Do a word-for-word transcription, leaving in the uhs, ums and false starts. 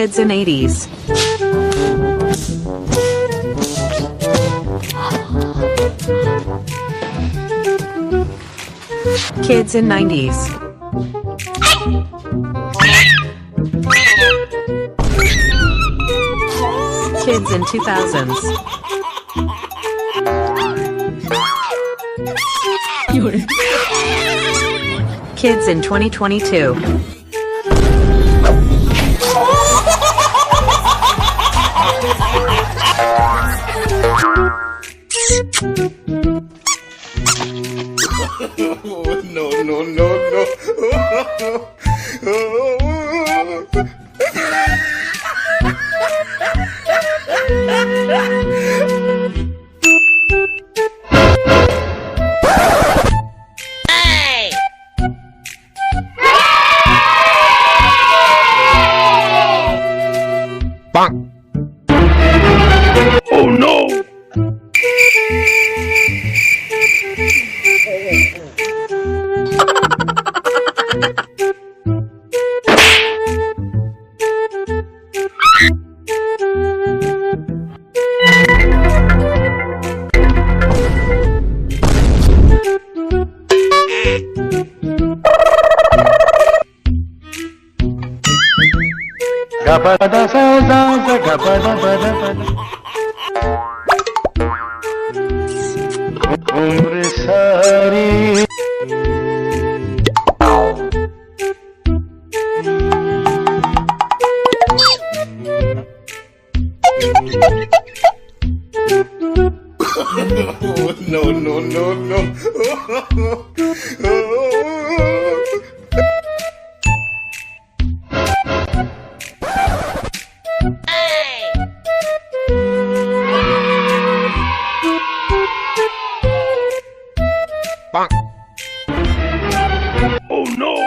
Kids in eighties. Kids in nineties. Kids in two thousands. Kids in twenty twenty-two. No, no, no, no. Oh no! Gapada sa sa sa gapada pada pada. Umre sari. No, no, no, no. Oh no!